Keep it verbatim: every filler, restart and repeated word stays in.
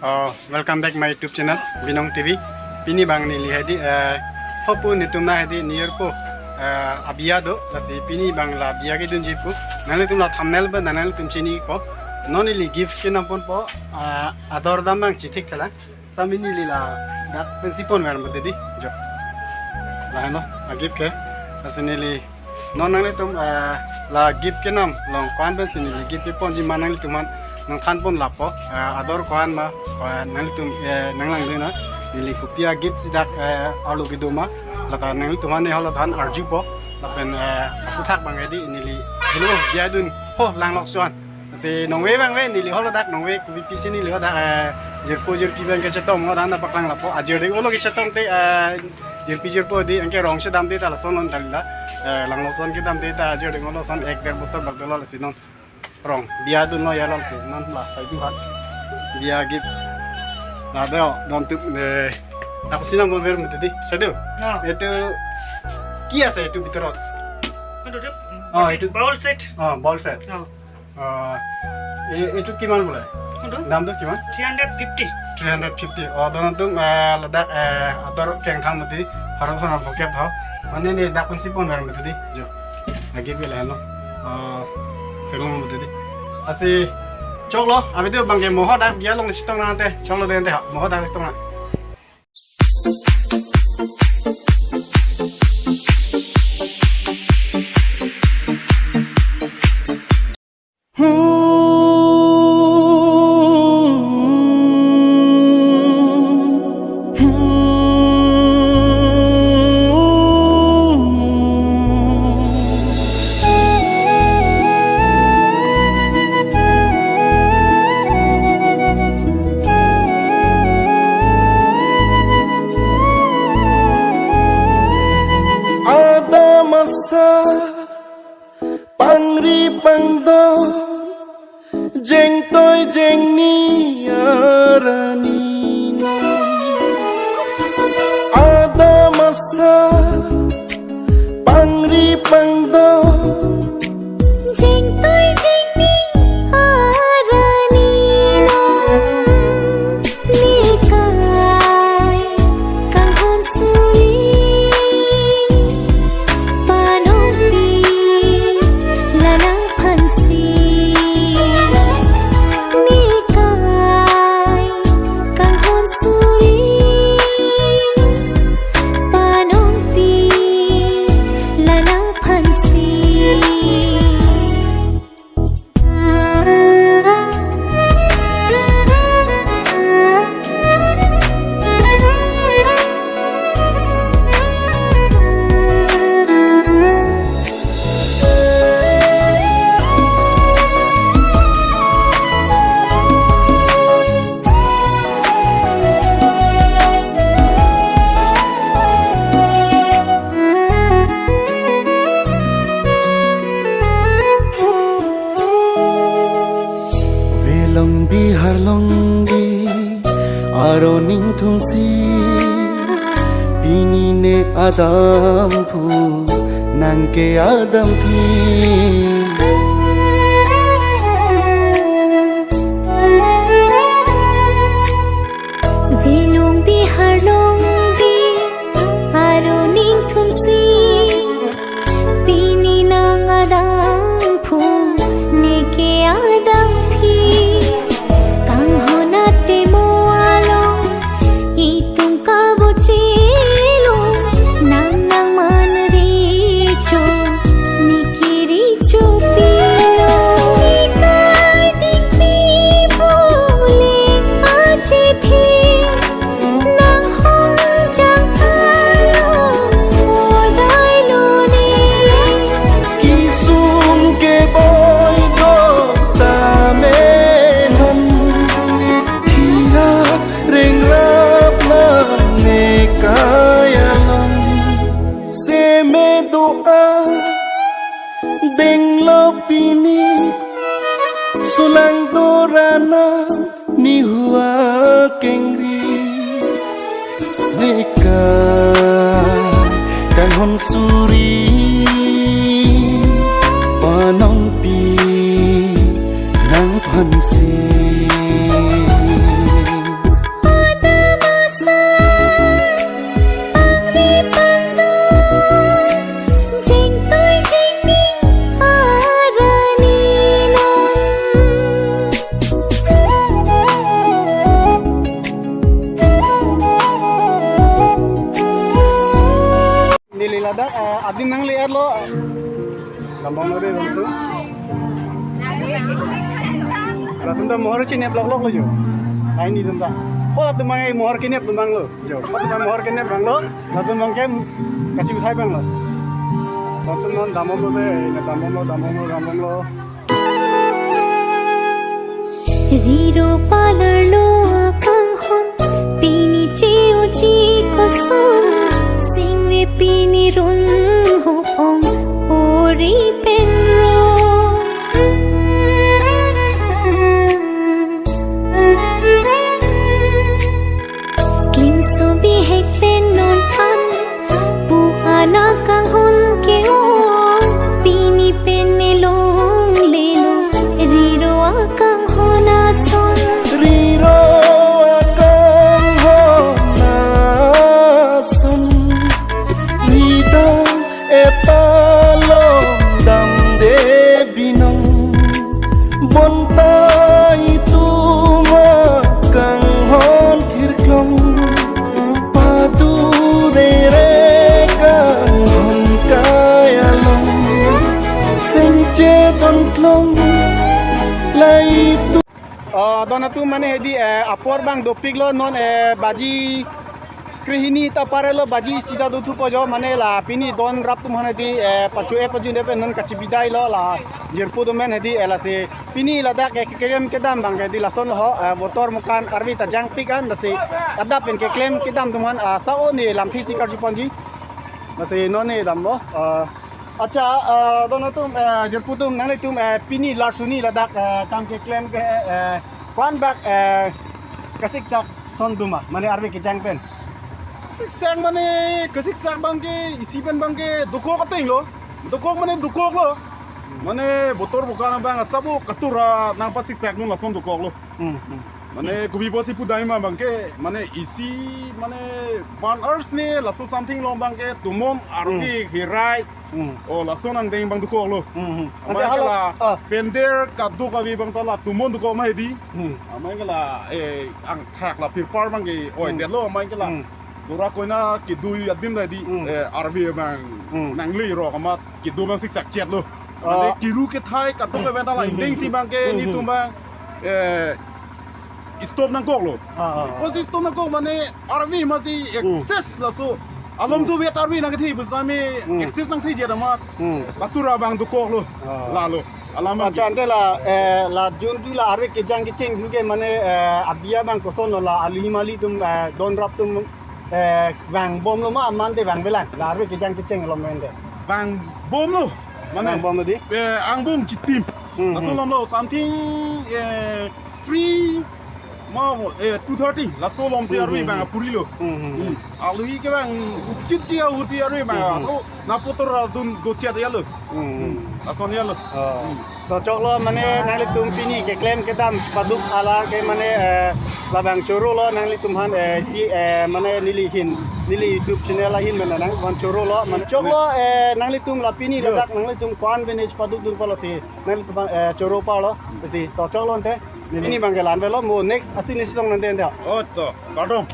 Oh, welcome back my YouTube channel, Binong T V. Pini abang neli hedi, eh, hopu netum na hedi nearpo, eh, abiya do, lasi pini abang la biya kedunji pu. Nanglitum la thumbnail pen nanglitum chinipo. Non neli gift kenam ponpo, eh, ador dam abang chithik thala. Sami neli ladak pensi ponver mati di, jo. Lahenlo, a gift ke. Lasi neli non nanglitum, eh, la gift kenam along ko-an pensi neli gift keponji ma nanglitum aphan nangthan pon lapo, eh, ador ko-an ma, ko-an nanglitum, eh, nanglangdun na, neli kopi a gift si dak, eh, arlo kedo ma, lata nanglitum aphan ne hala than arjupo, lapen, eh, aphuthak abang hedi neli, hello, biya dun, ho, langlok suan. Si nongve abang ve, neli hala dak nongve, kopi pisi neli hala dak, eh, jirpo jirpi abang kechetong, hala dak paklang lapo, ajir ding olo kechetong te, eh, jirpi jirpo di, anke rong si damde ta lason non dalila, eh, langlok suan kedamde ta, ajir ding olo son, ek der bostor bak dolo lasi non. Rong, biya dunlo ya lasi, non la, sai du han. Biya gift. La deo, don tu, eh, aku sinam bonver mati di, sai du. হ্যাঁ। এইটো কি আছে এইটো ভিতৰত? এইটো, এইটো, অ, এইটো বাউল ছেট। অ, বাউল ছেট। অ। অ, এই, এইটো কিমান বোলে? কোনটো? দামটো কিমান? Three hundred fifty. Three hundred fifty. অ, ধৰক তুমি, আহ, লাডাখ, আহ, আঁতৰ কেংথাং মতি হৰণ হৰণ ভকে থাও। মানে নে দাক পেঞ্চি পন বাৰ মতি দি। যো। আগে বেলা হেনো। অ, ফেরং মতি দি। আসি, চকলো, আমি তো বাংকে মহ দাক বিয়া লং সিটং না আনতে। চকলো দে আনতে, মহ দাক সিটং না। Adam asa pangri pangdon, jengtoi jengni arani non. Adam asa pangri pangdon, jengtoi jengni arani non. Nekai kanghon suri panongpi lanang phansi. Nekai kanghon suri panongpi lanang phansi. Velong bihar long bi aro ningthumsi, pini ne adam phu nang ke adam phi. Velong bihar long bi aro ningthumsi, pini nang adam phu neke adam phi. Kanghon atemo along itum kabochelo, nang nangman recho, neke recho pilo. Nekai dingpi pule achithi, nanghon jang along modai lone. Kisum ke boi do tame non, thira rengrap mane kaya long. Seme doa denglo pini, sulang dorana nihua kengri. Nekai kanghon suri panongpi nang phansi. Eh, adim nangle-etlo. Dambomlo de latum. Latum ta mohor chinep lokloklo jo. Laini atum ta. Ko latum abang mohor kinep atum abanglo. Jo. Ko latum abang mohor kinep abanglo. Latum abang ke kachibithai abanglo. Latum non dambomlo de, dambomlo, dambomlo, dambomlo. Riro palarlo akanghon, pini che-oji koson, singve pini run ho-ong, ori pen ro. Klimso bihek pen non an, pu-an akanghon ke-ong, pini pen me longlelo, riro akanghon ason. Riro akanghon ason, rita eta longdamde binong. Bonta itum akanghon thirklong, padurere kanghon kai along, sengche donklong, la itum. Ah, don atum mane hedi, eh, apor abang dopiklo non, eh, baji krehini ta parelo, baji isi ta dothupo jo, mane la pini don rap atum aphan hedi, eh, pacho-e pajun-e pen non kachibidailo la jirpo atum amen hedi, eh, lasi pini ladak, eh, keklem kedam abang hedi lasonlo ho, eh, Votor Mukan arve ta jangpik an, lasi adap pen keklem kedam atum aphan, ah, sa-o ne lamthe si karjuponji. Lasi non ne damlo, ah, Accha, eh, don atum, eh, jirpo atum, nanglitum, eh, pini larsuni ladak, eh, kam keklem ke, eh, ko-an bak, eh, kasiksak ason doma, mane arve kejang pen. Siksak mane, kasiksak abang ke, isi pen abang ke, dokok atenglo. Dokok mane dokoklo. Mane Votor Mukan abang asabo katura nangpasiksakdun lason dokoklo. Hmm, hmm. Mane kopi pusi pudai ma abang ke, mane isi, mane one hours ne laso something along abang ke, tomon arve Hmm. hirai. Hmm. O lason angdeng abang dokoklo. Hmm, hmm. Amai Ante ke hala, la ah. Pender kaduk avi abang ta la tomon dokok ma hedi. Hmm. Amai ke la, eh, angthak la pirpar abang ke, oi, Hmm. detlo amai ke la. Hmm. Dora koina kedui adim la hedi, Hmm. eh, arve abang Hmm. nangle rok amat kedo abang siksak chetlo. Ah. Mane kiru kethai kaduk abang ta la Hmm, ingdeng hmm. si abang ke Hmm, hmm. netum abang, eh, stop nangkoklo. Ah, ah, ah. Pusi stop nangkok mane arve masi Hmm. access laso. Along Hmm. so vet arve nangkethe pusitame Hmm. access nangtheje amat. Hmm. Katura abang dokoklo. Ah. Lalo. Alam Accha, ante la, eh, la juntu la arve kejang kecheng ke mane, eh, abiya abang kosonlo la alim alim atum, eh, don rap atum, eh, vangbomlo ma mane vangvelang. La arve kejang kecheng along mente. Vangbomlo. Mane, Vangbomlo di? eh, angbong chitim. Hmm, Laso hmm. alonglo something, eh, three, ma, eh, two thirty, laso along si Hmm, arve hmm, abang hmm. apurilo. Hmm, hmm, Hmm. hmm. Alohi ke abang uchit ji ahuti arve abang. Hmm, hmm. So, na Votor adun dochet ya lo. Hmm, hmm. Hmm. Lason ya lo. Oh. Hmm. To choklo mane nanglitum pini keklem kedam paduk ala ke mane, eh, labang chorolo nanglitum aphan, eh, si, eh, mane neli ahin, neli YouTube channel ahin mane nangphan chorolo mane. Choklo, eh, nanglitum la pini Yo. ladak nanglitum ko-an village padukdun pulo si nanglitum, eh, choro pulo si to choklo ante. Neli Yo. pini abang ke la-an avelo mo next asi neli chetong nangte ante. Oh, to. Kardom.